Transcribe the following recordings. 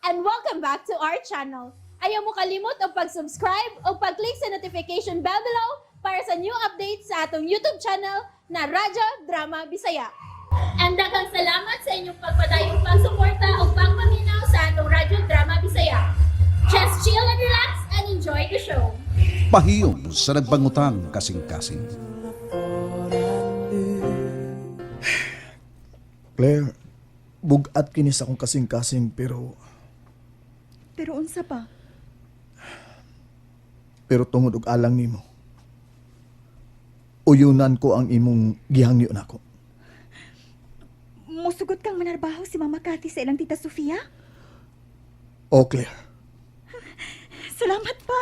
And welcome back to our channel. Ayaw mo kalimot og pag-subscribe o pag-click sa notification bell below para sa new updates sa atong YouTube channel na Radyo Drama Bisaya. And daghang salamat sa inyong pagpadayong pagsuporta o pagpaminaw sa atong Radyo Drama Bisaya. Just chill and relax and enjoy the show. Pahiyom sa nagbangutang kasing-kasing. Claire, bugat kini sa akong kasing-kasing pero Pero unsa pa? pero tungod og alang nimo. Uyunan ko ang imong gihangyo nako. Musugot kang manarbaho si Mama Cathy sa ilang Tita Sofia? O Claire, Salamat pa.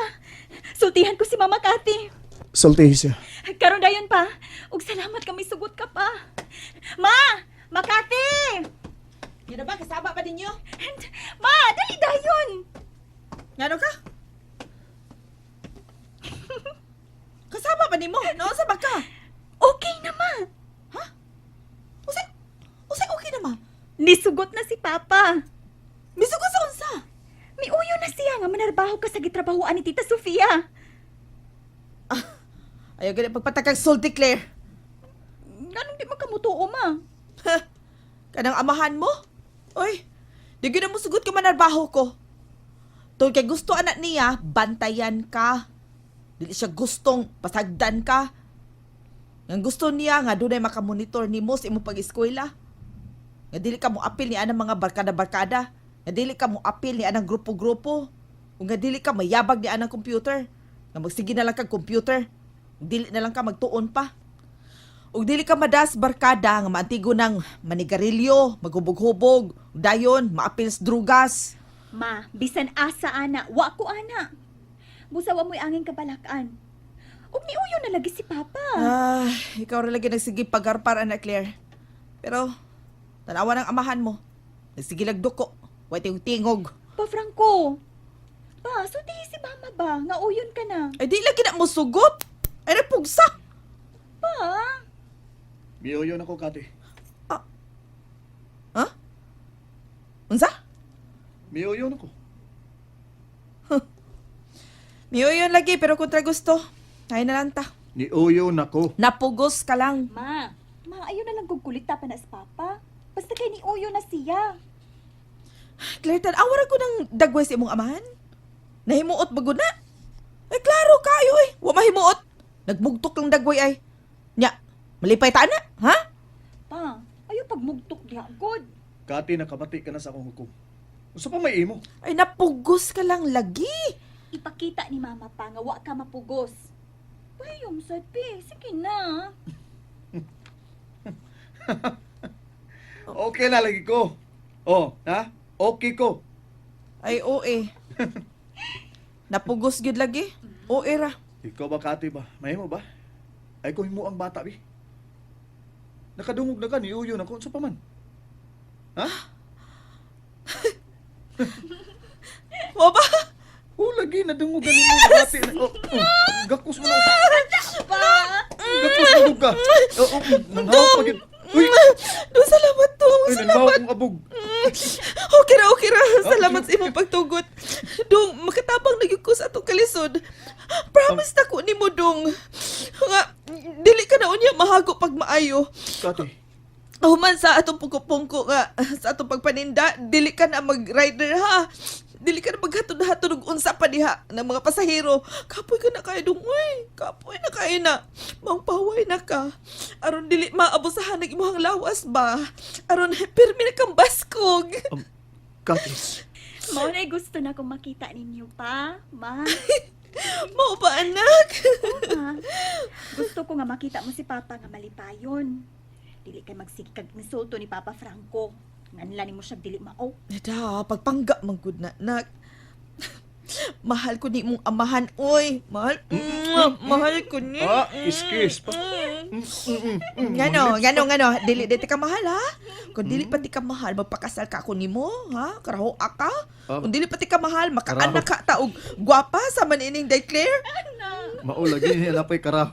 Sultihan ko si Mama Cathy. sultihi siya. Karon dayon pa. Ug salamat kami sugot ka pa. Ma! Makati! Yan na ba? Kasama pa ninyo? And, ma, dali dayon. Ngano ka? Kasama pa nimo? No, sa ba ka? Okay na ma. Usay, usay okay na ma. Nisugot na si Papa. Misugot sa unsa? Miuyo na siya nga manarbaho ka sa gitrabahoan ni Tita Sofia. Ayaw gani pagpatakag sulti, Claire. Ganong di man kamutuo, ma? Kanang amahan mo? Oy, di gyud na mo sugot ka manarbaho ko. Tungod kay gusto anak niya, bantayan ka. Dili siya gustong pasagdan ka. Nga gusto niya nga dunay makamonitor nimo sa imong pag-eskwela. Nga dili ka mo apil ni anang mga barkada-barkada. Nga dili ka mo apil ni anang grupo-grupo. Ug nga dili ka mayabag ni anang computer. Nga magsige na lang kag computer. Dili na lang ka magtuon pa. Ug dili ka madas barkada nga maantigo ng manigarilyo, maghubog-hubog, ug dayon maapil sa drugas. Ma, bisan asa ana, wa ko ana. Busa wa mo'y angin kabalakan. Ug miuyo na lagi si Papa. Ah, ikaw ra lagi nagsige pagarpar ana Claire. Pero tanawa ng amahan mo. Nagsige lag duko, way tingog. Pa Franco. Pa, sultihi si Mama ba? Nga uyon ka na. Ay di lagi na mo sugot. Ay napugsa. Pa, Miuyon ako, Kati. Ha? Unsa? Miuyon ako. Miuyon lagi pero kontra gusto. Ay na lang ta. Niuyon ako. Napugos ka lang. ma. Ma, ayaw na lang kong kulita pa na si Papa. Basta kay ni uyo na siya. Claire, tan-awa ra ko ng dagway sa imong amahan. Nahimuot ba gud na? Ay, klaro kayo eh. Wa mahimuot. Nagmugtok lang dagway ay. Nya, malipay ta na, ha? Pa, ayaw pagmugtok diha god. Kati, nakabati ka na sa akong hukom. Unsa pa may imo? Ay, napugos ka lang lagi. Ipakita ni Mama pa nga wa ka mapugos. Payong sad pi, sige na. Okay na lagi ko. Oh, ha? Okay ko. Ay, oo eh. Napugos gyud lagi. Oo eh ra. Ikaw ba, Kati ba? Mahimo ba? Ay ko himo ang bata bi. Nakadungog na ka, niuyon ako. Unsa pa man? Ha? Mo ba? Oh, lagi nadungog ka nimo Kati. Oh, oh, gakos mo na. Pa! Gakos na ka. Oh, oh, nanghawak pa gyud. Uy, Do, salamat to. uy, Salamat. nanghawak kong abog. Okay ra, okay ra. Salamat sa imong pagtugot. Dong, makatabang na gyud ko sa atong kalisod. Promise na ko nimo, Dong. Nga, dili ka na unya mahago pag maayo. Kati, Human sa atong pungko-pungko nga, sa atong pagpaninda, dili ka na mag-rider ha. Dili ka na maghatod-hatod og unsa pa diha ng mga pasahero. Kapoy ka na kayo dong, uy. Kapoy na kayo na. Mangpaway na ka. Aron dili maabusahan ng imong lawas ba? Aron pirmi na kang baskog. Kati. Mao na gusto na kong makita ninyo pa, ma. Mao ba anak? Ma, gusto ko nga makita mo si Papa nga malipayon. Dili kay magsige kag insulto ni Papa Franco. Nganla nimo siya dili mao. Da, pagpangga man gud na nak. Mahal ko ni mong amahan, oy. Mahal, mahal ko ni. Ah, kiss-kiss pa. Ngano, ngano, ngano, dili dili ka mahal ha? Kung dili pa ti ka mahal, magpakasal ka ako nimo, ha? Karaho ka. Ah. Kung dili pa ti ka mahal, makaanak ka ta og gwapa sa man ining day Claire. Mao lagi niya napay karaw.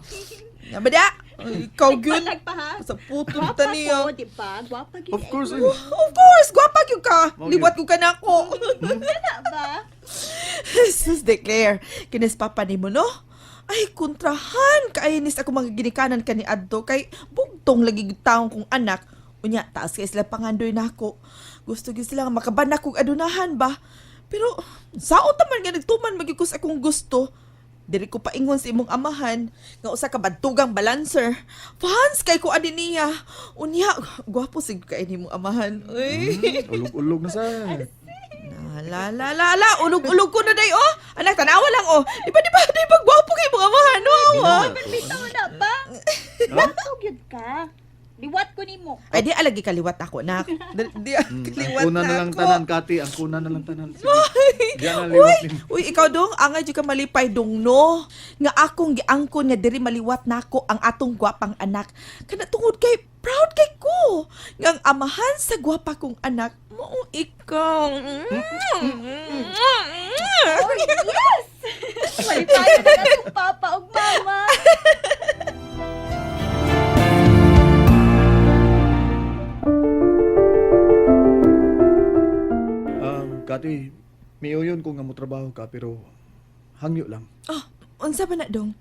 Nga ba da? Ay, ikaw gyud. Nagpatag pa ha. Sa putol Gwapa ta niya. ko, di ba? Gwapa gyud. Of course, ay. eh. Of course, gwapa gyud ka. Mao gyud. Liwat ko ka nako. Kana ba? Jesus declare, kinis papa nimo no? Ay, kontrahan kay nis ako mga ginikanan kani adto kay bugtong lagi gyud taong kong anak. Unya, taas kay sila pangandoy nako. Gusto gyud sila nga makabanak kog adunahan ba. Pero saot man nga nagtuman magyud ko sa akong gusto. Diri ko paingon sa imong amahan nga usa ka bantugang balancer. Fans kay ko ani niya. Unya, gwapo sig kay nimong amahan. Uy. Ulog-ulog na sa. La la la la, ulog-ulog ko na day oh. Anak tanawa lang oh. Di ba gwapo kay mga amahan no? Ah. Bitaw na ba? Bantog yun ka. Liwat ko nimo. Ay di alagi kaliwat ako nak. Di, di kaliwat Ang kuna na lang ako. tanan, Kati. Ang kuna na lang tanan. Sige. Diyan ang liwat nimo. Uy, ikaw dong, angay jud ka malipay dong no. Nga akong giangkon nga diri maliwat nako ang atong gwapang anak. Kana tungod kay proud kay ko. Nga ang amahan sa gwapa kong anak mao ikaw. Oh, yes! Malipayon na akong papa ug mama. Kati, miuyon ko nga mo trabaho ka pero hangyo lang. Oh, unsa ba na dong?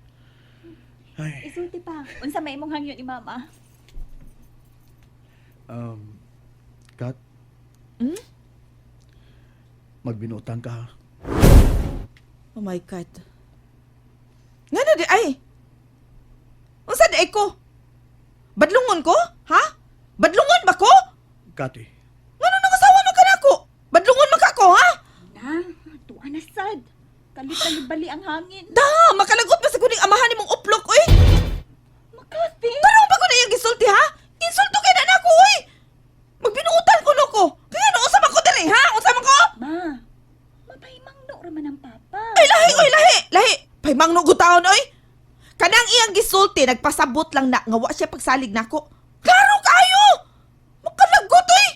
Ay, Isulti pa. Unsa may imong hangyo ni mama? Kat. Hmm? Magbinutan ka ha. Oh my God. Nga na di ay. Unsa di ay ko? Badlungon ko? Ha? Badlungon ba ko? Kati, Ngano nang asawa man ka nako? Badlungon man ka ko, ha? Na, tuwa na sad. Kalit-bali ang hangin. Da, makalagot ba sa kuning amahan nimong uplok, oy? Makati. Tanong ba ko na iyang gisulti, ha? Insulto kay na nako, oy. Magbinuutan ko no ko. Kaya no unsa man ko diri, ha? Unsa man ko? Ma, mapahimangno ra man ang papa. Ay lahi, oy lahi, lahi. Paymang no gutaon, oy. Kanang iyang gisulti nagpasabot lang na nga wa siya pagsalig nako. Klaro kayo. Makalagot, oy.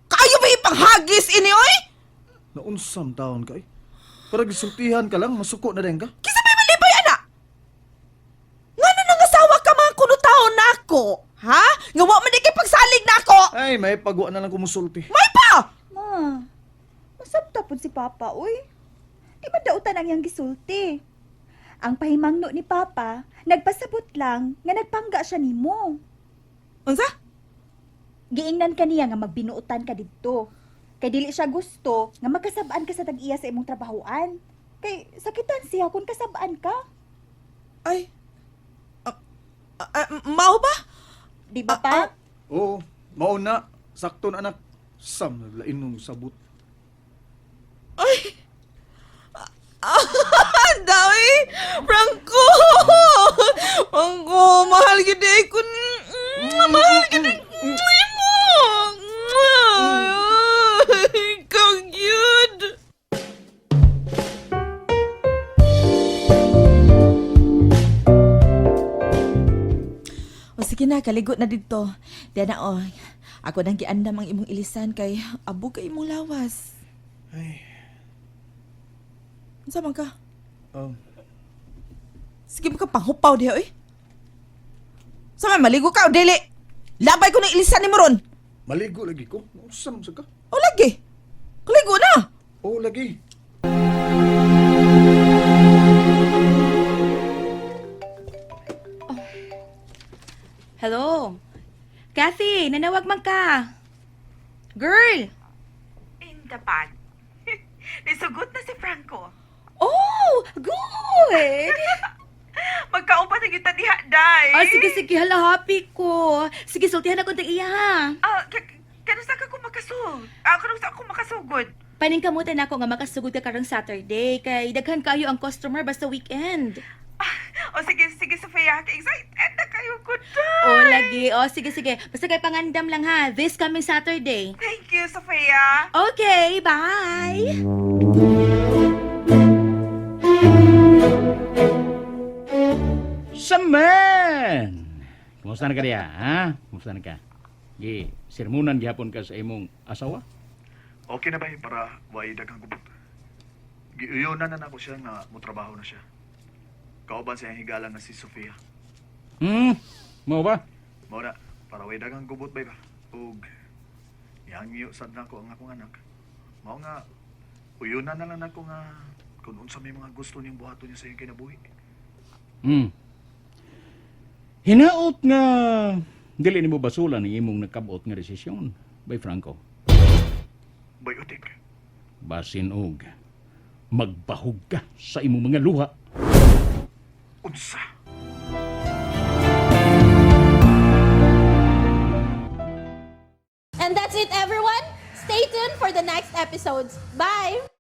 Kayo ba ipanghagis ini, oy? naunsam taon ka eh. Para gisultihan ka lang, masuko na rin ka. Kisa may malipay, ana? Ngano nang asawa ka mga kuno taon nako? Ha? Nga wa man di kay pagsalig nako. Ay, may pagwa na lang kumusulti. May pa! Ma, masabta pud si papa, uy. Di ba dautan ang iyang gisulti? Ang pahimangno ni papa, nagpasabot lang nga nagpangga siya nimo. Unsa? Giingnan kaniya nga magbinuotan ka didto. Kay dili siya gusto nga magkasab-an ka sa tag-iya sa imong trabahoan. Kay sakitan siya kung kasab-an ka. Ay. Mao ba? Di ba pa? Oo, mauna. Sakto na anak. Sam, naglain nung sabot. Ay. Ah, dami. Franco. Franco, mahal gid ay ko. Mahal gid ay mo. Ikaw gyud. O sige na, kaligo na dito. Diyan na o. Ako nang giandam ang imong ilisan kay abo kay imong lawas. Ay, Unsa man ka? um, Sige mo ka panghupaw diha oy. Sa man maligo ka o dili? Labay ko ng ilisan nimo ron. maligo lagi ko. Naunsam sa ka. O lagi. Kaligo na. Oo, lagi. Hello? Kathy, nanawag man ka. Girl! In the bag. Nisugot na si Franco. Oh, good! Magkaupa na kita diha, day. Ah, sige, sige, hala, happy ko. Sige, sultihan ako tag iya, ha? Ah, kanusa ka kung makasug? Ah, kanusa ako makasugod? Paningkamutan ako nga makasugod ka karong Saturday kay daghan kayo ang customer basta weekend. O sige, sige, Sofia. Excited na kayo ko, day. Oh, lagi. Oh, sige, sige. Basta kay pangandam lang ha. This coming Saturday. Thank you, Sofia. Okay, bye! Saman! Kumusta na ka diya, ha? Kumusta na ka? Gi, sermonan gihapon ka sa imong asawa? Okay na ba yun para way daghang gubot? Giuyonan na nako siya nga motrabaho na siya. Kauban sa iyang higala nga si Sofia. Mao ba? Mao na, para way daghang gubot bay ba? Ug Nihangyo sad nako ang akong anak. Mao nga uyunan na lang nako nga kung unsa may mga gusto niyang buhaton niya sa iyang kinabuhi. Hinaot nga dili nimo basulan ang imong nakabot nga desisyon, Bay Franco. Bayotik. Basin og magbahog ka sa imong mga luha. Unsa? And that's it, everyone. Stay tuned for the next episodes. Bye!